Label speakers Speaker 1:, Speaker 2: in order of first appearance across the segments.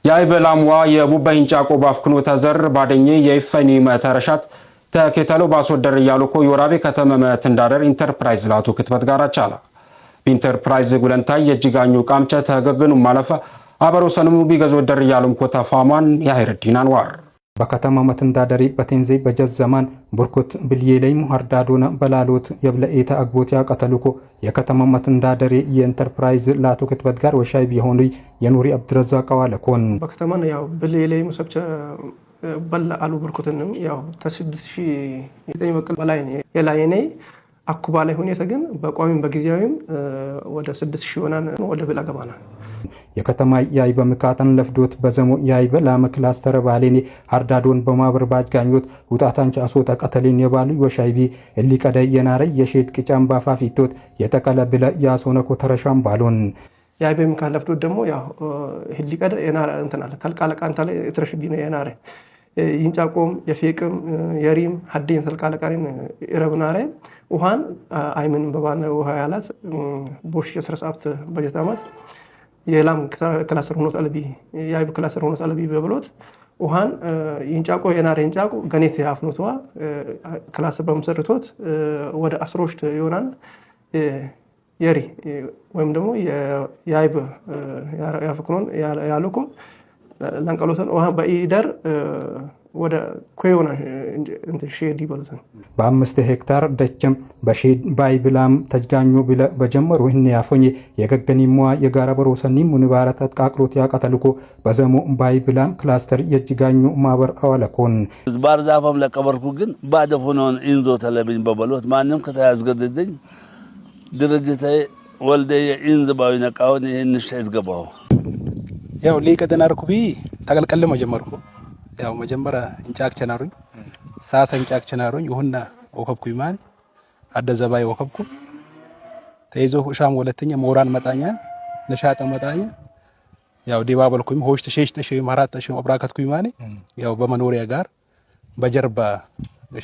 Speaker 1: የአይበላምዋ የቡባይን ጫቆ ባፍክኖ ተዘር ባደኘ የይፈኒ መተረሻት ተኬተሎ ባስወደር እያሉኮ የወራቤ ከተመ መትንዳደር ኢንተርፕራይዝ ላቱ ክትበት ጋር ቻላ ኢንተርፕራይዝ ጉለንታይ የእጅጋኙ ቃምቸ ተገግኑ ማለፈ አበሮ ሰንሙ ቢገዞ ደር እያሉም ኮተፋማን የሀይረዲን አንዋር
Speaker 2: በከተማ መትንዳደሪ በቴንዜ በጀት ዘማን ቡርኩት ብልዬለይሙ ሀርዳዶነ በላሎት የብለኤተ አግቦት ያቀተልኮ የከተማ መትንዳደሪ የኢንተርፕራይዝ ላቱ ክትበት ጋር ወሻይ ቢሆኑ የኑሪ አብድረዛቅ አዋለኮን
Speaker 3: በከተማን ያው ብልዬለይሙ ሰብቸ በላ አሉ ብርኩትንም ያው ተ6,009 በቅል በላይ የላይኔ አኩባ ላይ ሁኔታ ግን በቋሚም በጊዜያዊም ወደ 6,000 ሆናን ወደ ብላ ገባና
Speaker 2: የከተማ ያይበ ምካተን ለፍዶት በዘሞ ያይበ ላመ ክላስተር ባሌኔ ሀርዳዶን በማበር ባጅጋኞት ውጣታንቻ አሶ ተቀተሌን የባሉ ወሻይቢ እሊ ቀደ የናረ የሼት ቅጫን ባፋፊቶት የተቀለ ብለ ያሶነኮ ተረሻም ባሎን
Speaker 3: ያይበ ምካን ለፍዶት ደግሞ ያው ህሊ ቀደ የናረ እንትን አለ ተልቃለቃ እንታ ላይ የተረሽቢ ነው የናረ ይንጫቆም የፌቅም የሪም ሀዴን ተልቃለቃሪን ረብናረ ውሃን አይምን በባነ ውሃ ያላት ቦሽ የስረሳብት በጀት ዓመት የላም ክላስተር ሆኖ ጠልቢ የአይብ ክላስተር ሆኖ ጠልቢ በብሎት ውሃን ይንጫቆ የናረ ይንጫቆ ገኔት ያፍኖትዋ ክላስተር በመሰርቶት ወደ አስሮች ይሆናል የሪ ወይም ደግሞ የአይብ ያፍክኖን ያሉኩም ለንቀሎተን ውሃ በኢደር ወደ ኩዮና ሼድ ይበሉትን
Speaker 2: በ5 ሄክታር ደችም በሼድ ባይብላም ተጅጋኞ ብለ በጀመሩ ህን ያፎኝ የገገኒሟ የጋራ በሮሰኒ ሙንባረ ተጥቃቅሎት ያቀተልኮ በዘሞ ባይብላም ክላስተር የጅጋኞ ማበር አዋለኮን
Speaker 4: ባር ዛፋም ለቀበርኩ ግን ባደፎኖን ኢንዞ ተለብኝ በበሎት ማንም ከተያዝገድድኝ ድርጅታይ ወልደ የኢንዝ ባዊ ነቃውን ይህን ሸት ገባው
Speaker 5: ያው ሊቀደናርኩ ቢ ተቀልቀለ መጀመርኩ ያው መጀመሪያ እንጫክ ቸናሩኝ ሳሳ እንጫክ ቸናሩኝ ይሁንና ወከብኩ ይማን አደዘባይ ወከብኩ ተይዞ ሻም ሁለተኛ ሞራል መጣኛ ነሻጠ መጣኛ ያው ዲባበልኩኝ ሆሽ ተሸሽ ተሸይ ማራት ተሸይ አብራከትኩ ይማን ያው በመኖሪያ ጋር በጀርባ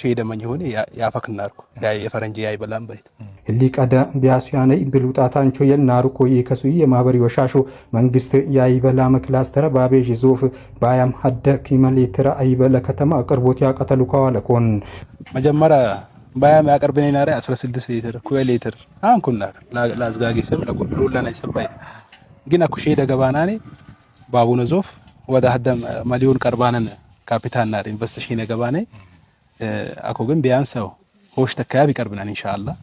Speaker 5: ሸይ ደመኝ ሆነ ያፈክናርኩ ያ የፈረንጅ ያይበላም በይት
Speaker 2: እሊ ቀደ ቢያስያነ ብሉጣታንቾ የናርኮ የከሱ የማህበር ወሻሾ መንግስት ያይበላ መክላስተረ ባቤዥ ዞፍ ባያም ሀደ ኪመሌትራ አይበለ ከተማ አቅርቦት ያቀተሉ ከዋለኮን
Speaker 5: መጀመሪያ ባያም ያቀርብኔ ናረ 16 ሊትር ኩዌ ሊትር አንኩናር ላዝጋጊ ሰብ ለቆሎላና ይሰባይ ግን አኩ ሼደ ገባናኔ ባቡነ ዞፍ ወደ ሀደ ሚሊዮን ቀርባነን ካፒታል ናር ኢንቨስት ሺነ ገባኔ አኮ ግን ቢያንስ ሆሽ ተካያብ ይቀርብናል ኢንሻአላህ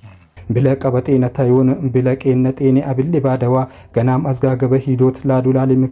Speaker 2: ብለ ቀበጤነ ታዩን ብለ ቄነ ጤኔ አብል ባደዋ ገናም አዝጋገበ ሂዶት ላዱላሊ